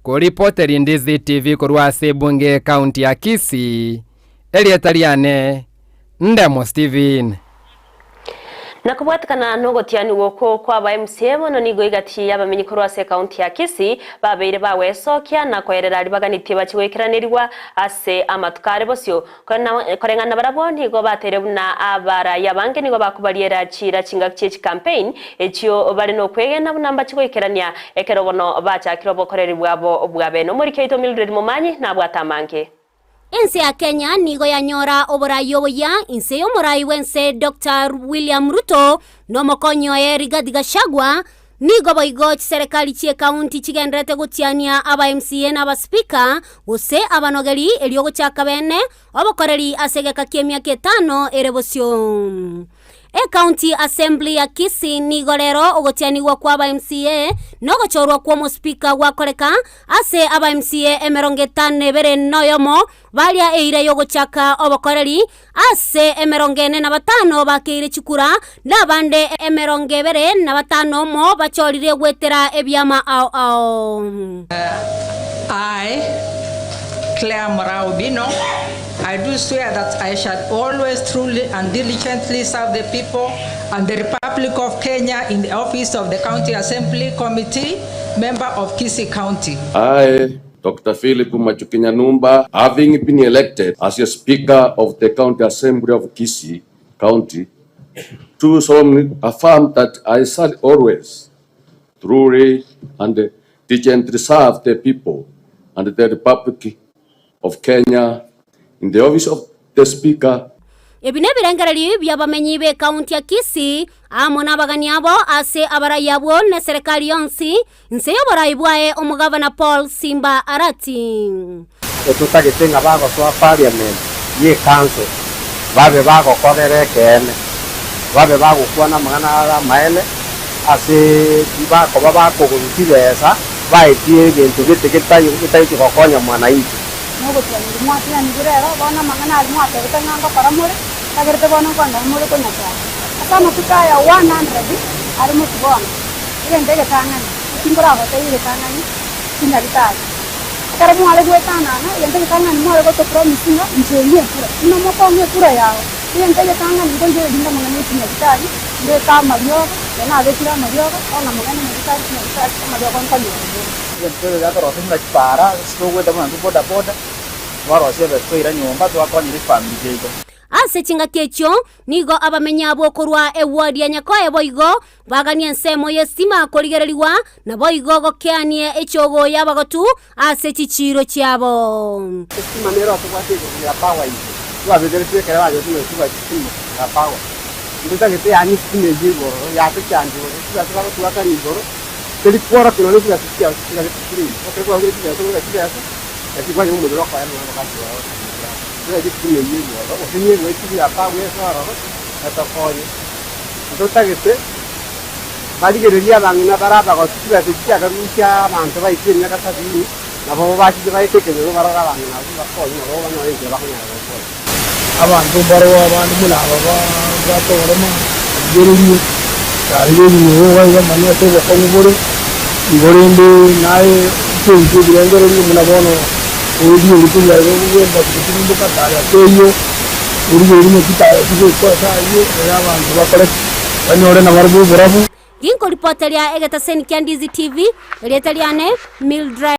Koripoteri Ndizi TV korwa ase ebunge y'ecounty ya Kisii, erieta riane Ndemo Stephen. Na kobwatekana nogotianigwa okwo kwaba MCA bono nigo egati y'abamenyi korwa ase ekaunti ya Kisii babeire bagwesokia na koerera ribaganitie bachie goikeranerigwa ase amatuko are bosio. Koreng'ana nabarabwo nigo bateire buna abarai abange nigo bakobariera chiira chingaki chie chicampaign echio bare nokwegena buna mbachie goikerania ekero bono bachakire obokoreri bwabo bwa bene. Omoriki oito Mildred Momanyi nabwate amange. Ense ya Kenya nigo yanyora oborai oboyia inse y'omorai bw'ense Doctor William Ruto na omokonyi oye Rigathi Gachagua. Nigo boigo chiserekari chi'ekaunti chigendererete gotiania aba MCA na abasipika gose abanogeri erio gochaka bene obokoreri ase egeka ki'emiaka etano ere bosio. Ecounty Assembly ya Kisii nigo rero ogotianigwa kwa aba MCA na ogochorwa kw'omosipika gwakoreka ase aba MCA 51 noyomo baria eira y'ogochaka obokoreri ase 45 bakeire chikura na abande 25 bachorire goetera ebiama ao ao. I, Claire Moraa Obino, I do swear that I shall always truly and diligently serve the people and the Republic of Kenya in the office of the County Assembly Committee, member of Kisii County. I, Dr. Philip Machuki Nyanumba, having been elected as a Speaker of the County Assembly of Kisii County, do solemnly affirm that I shall always truly and diligently serve the people and the Republic of Kenya in the office of the Speaker. Ebi nebirengererio bi'abamenyi b'ekaunti ya Kisii amo nabagani abo ase abarai abwo neserekari yonsi inse y'oborai bwaye omogavana Paul Simba Arati. Etotagete ng'a bagosoa parliament ye council babe bagokorera ekeene, babe bagokwana amang'ana are amaene ase bakoba bakogorwa chibesa baetie egento gete getaiyo getagochia gokonya mwananchi. Nogotianigwa mwatianigwe rero, bono amang'ana aria mwatebete ng'a ngokora more, tagerete bono nkondana more konyasae. Ase amatuko aya 100 are motwe bono, egento egetang'ani, eki nkoragotebie egetang'ani, chinyagitari. Ekero mware goetanana, egento egetang'ani mware gotopromise ng'a inche eria ekura. Buna mokong'a ekura yao, egento egetang'ani nkoigereria inde amang'ana e chinyagitari, mbeke amariogo, ekero nabekire amariogo, bono amang'ana nyagitari chinyagitari, amariogo nkonyora more. Egento eke giatorosia buna chipaara, ase togoeta buna intwe boda boda, twarosia ebesa twaira nyomba twakonyera chifamiri chiaito. Ase chingaki echio nigo abamenyi abwo korwa ewodi ya Nyakoe boigo baganie ensemo y'estima korigererigwa, naboigo gokeanie echogo y'abagotu ase chichiiro chiabo. Estima nero tobwate igoro ya power intwe twabekeretwe ekero bagotumia gotuba chistima ya power. Intwe totagete yaani estima eyio igoro yatochandia igoro chibesa bagotuakana igoro teri kworokia nonya chibesa chiao chitigarete chire igoro. Ekero kwagure chibesa okobeka chibesa lakini kwanyora omorero okoera nonya ogasi yao Totagete estima eyio igoro gose nigo estima ya power ase ororo etokonye. Intwe totagete barigererie abang'ina bare abagotu chibesa echi chiakarusia abanto baito emiaka sabini, nabo bachiche baete ekenyoro barore abang'ina abwo bakonye nabo banyore enchera bakonyara gokonya. Abanto mbareo abande buna aba babwate oborema, rigererie, rigererie igo iga bamanye ase obokong'u bore, igo rende naye ochenche ebirengererio buna bono origererie korwa iga ogenda gotirimboka taya teiyo, origererie naki taya chigoikwa ase ayio, ere abanto bakore ki? Banyore nabarabwo oborabu. Ginkoripoteria egetaseni kia Ndizi TV, erieta riane Mildred.